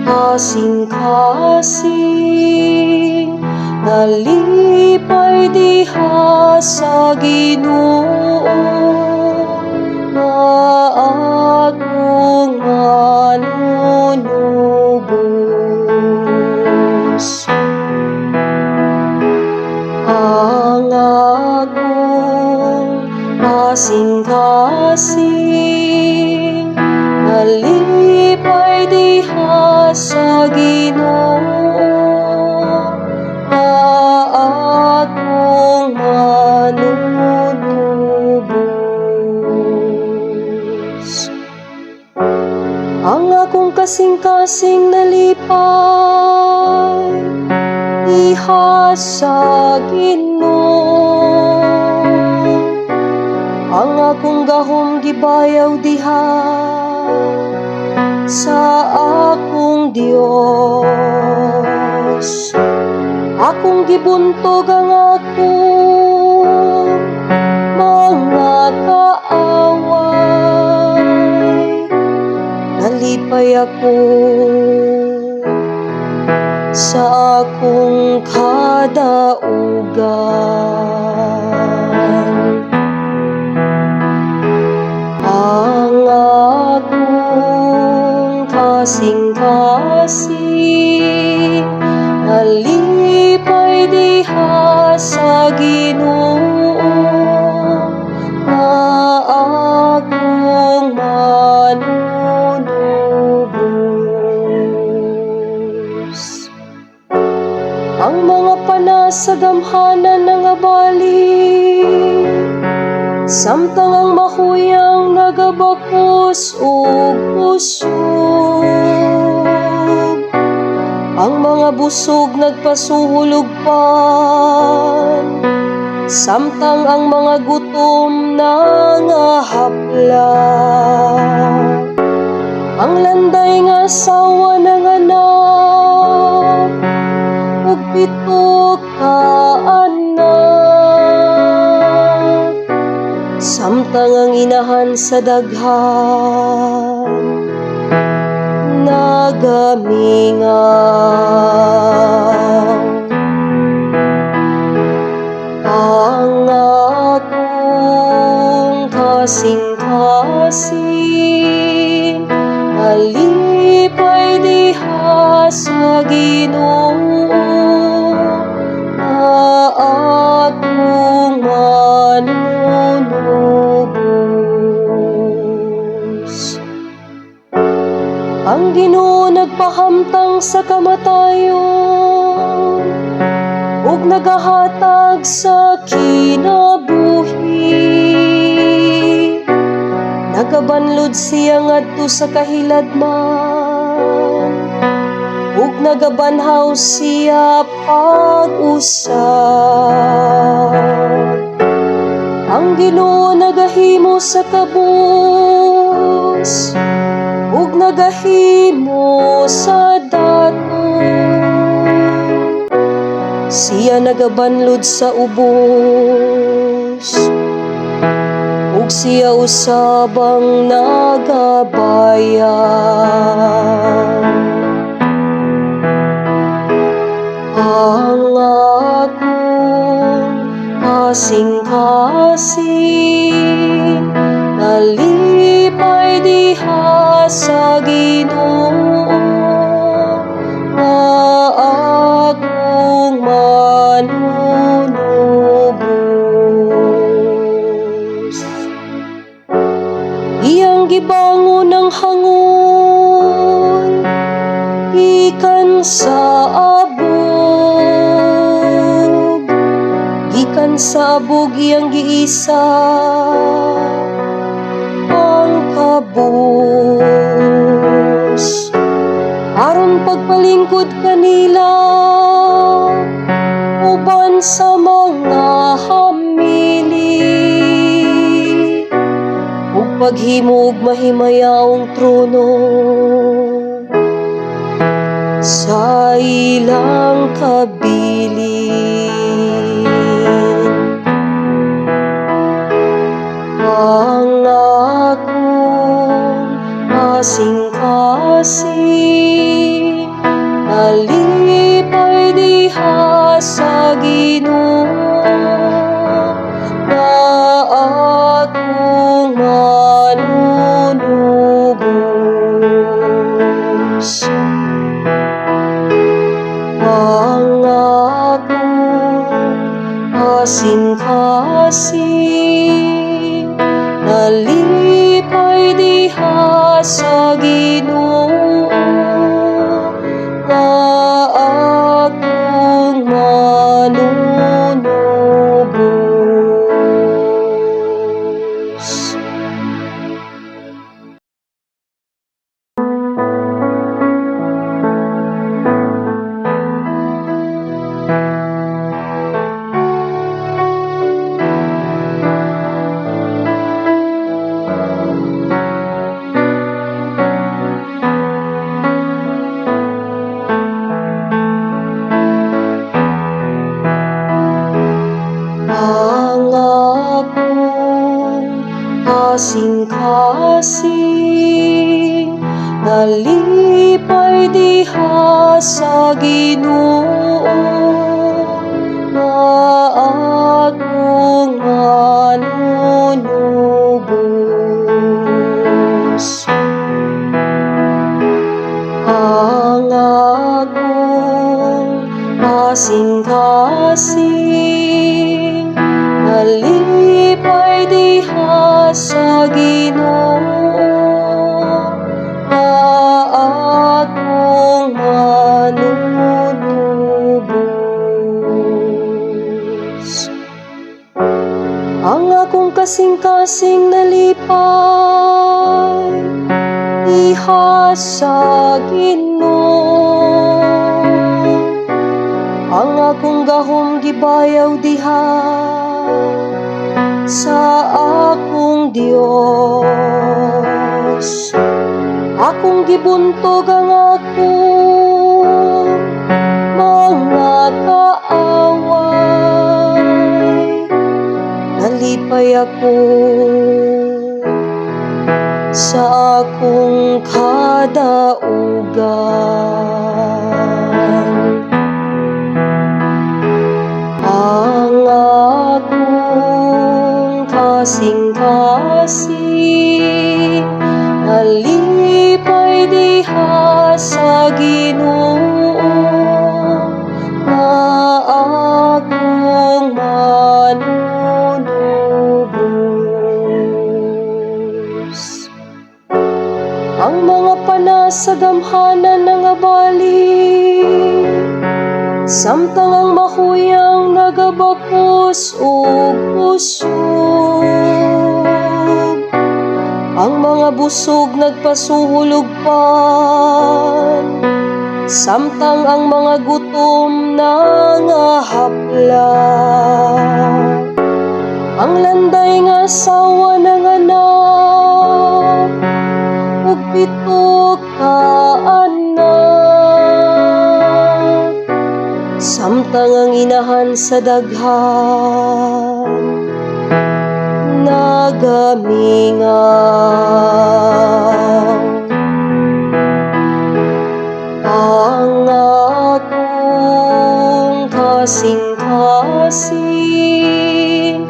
Kasing-kasing nalipay diha sa Ginoo nga akong manunubos. Ang akong kasing-kasing nalipay diha sa Ginoo nga akong manunubos. Ang akong kasing-kasing nalipay diha sa Ginoo. Ang akong gahom gibayaw diha sa akong Dios. Akong gibuntog ang akong mga kaaway. Nalipay ako sa akong kadaugan. Ang akong kasing-kasing nalipay diha sa Ginoo nga akong manunubos. Ang mga pana sa gamhanan nangabali, samtang ang mahuyang nagabakos og kusog. Ang mga busog nagpasuhol og pan, samtang ang mga gutom nangahapla. Ang landay nga asawa nanganak og 7 ka anak, samtang ang inahan sa daghan nagamingaw. Ang akong kasing-kasing nalipay diha sa Ginoo nga akong manunubos. Ang Ginoo nagpahamtang sa kamatayon ug nagahatag sa kinabuhi. Nagabanlod siya ngadto sa kahiladman ug nagabanhaw siya pag-usab. Ang Ginoo nagahimo sa kabus ug nagahimo sa dato. Siya nagabanlod sa ubos ug siya usab ang nagabayaw. Ang akong kasing-kasing nalipay diha sa Ginoo nga akong manunubos. Iyang gibangon ang hangol gikan sa abog. Gikan sa abog iyang giisa ang kabus aron pagpalingkod kanila uban sa mga hamili ug paghimo og mahimayaong trono sa ilang kabilin. Ang akong kasing-kasing Nalipay diha sa Ginoo nga akong manunubos. Ang akong kasing-kasing nalipay diha sa Ginoo nga akong manunubos. Ang akong kasing-kasing nalipay diha sa Ginoo nga akong manunubos. Ang akong kasing-kasing nalipay diha sa Ginoo nga akong manunubos. Ang akong kasing-kasing nalipay diha sa Ginoo. Ang akong gahom gibayaw diha sa akong Dios. Akong gibuntog ang akong mga kaaway. Nalipay ako sa akong kadaugan. Ang akong kasing-kasing nalipay diha sa Ginoo nga akong manunubos. Ang mga pana sa gamhanan nangabali, samtang ang mahuyang nagabakos og kusog. Ang mga busog nagpasuhol og pan, samtang ang mga gutom nangahapla. Ang landay nga asawa nanganak og 7 ka anak, samtang ang inahan sa daghan nagamingaw. Ang akong kasing-kasing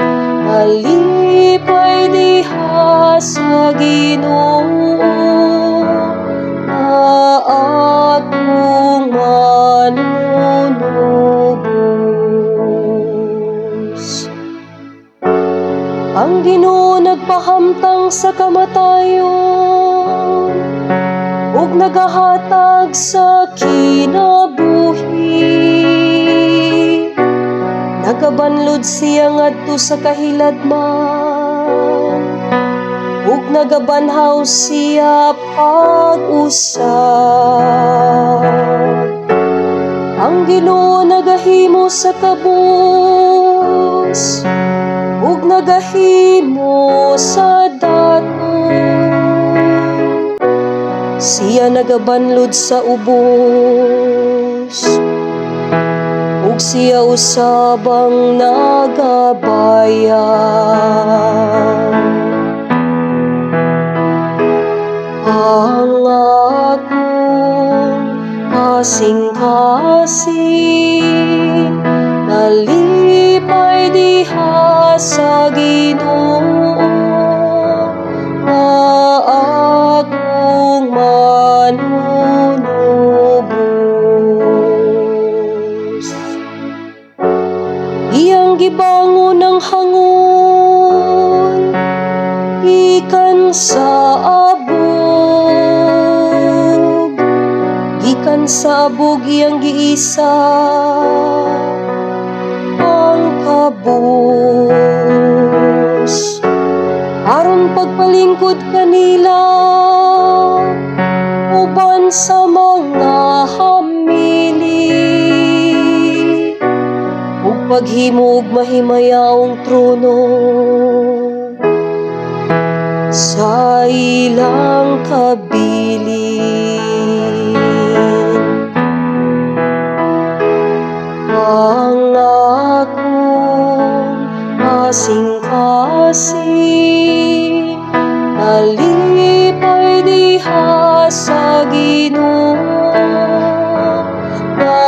nalipay diha sa Ginoo nga akong manunubos. Ang Ginoo nagpahamtang sa kamatayon ug nagahatag sa kinabuhi. Nagabanlod siya ngadto sa kahiladman ug nagabanhaw siya pag-usab. Ang Ginoo nagahimo sa kabus ug nagahimo sa dato. Siya nagabanlod sa ubos ug siya usab ang nagabayaw. Ang akong kasing-kasing Kasing-kasing nalipay diha sa Ginoo nga akong manunubos. Iyang gibangon ang hangol gikan sa abog. Gikan sa abog iyang giisa ang kabus aron pagpalingkod kanila uban sa mga hamili ug paghimo og mahimayaong trono sa ilang kabilin. Ang akong kasing-kasing nalipay diha sa Ginoo nga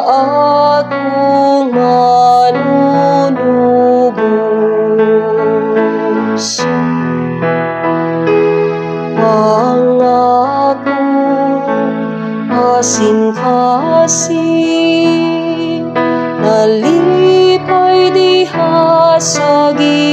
akong manunubos. Ang akong kasing-kasing nalipay diha sa Ginoo.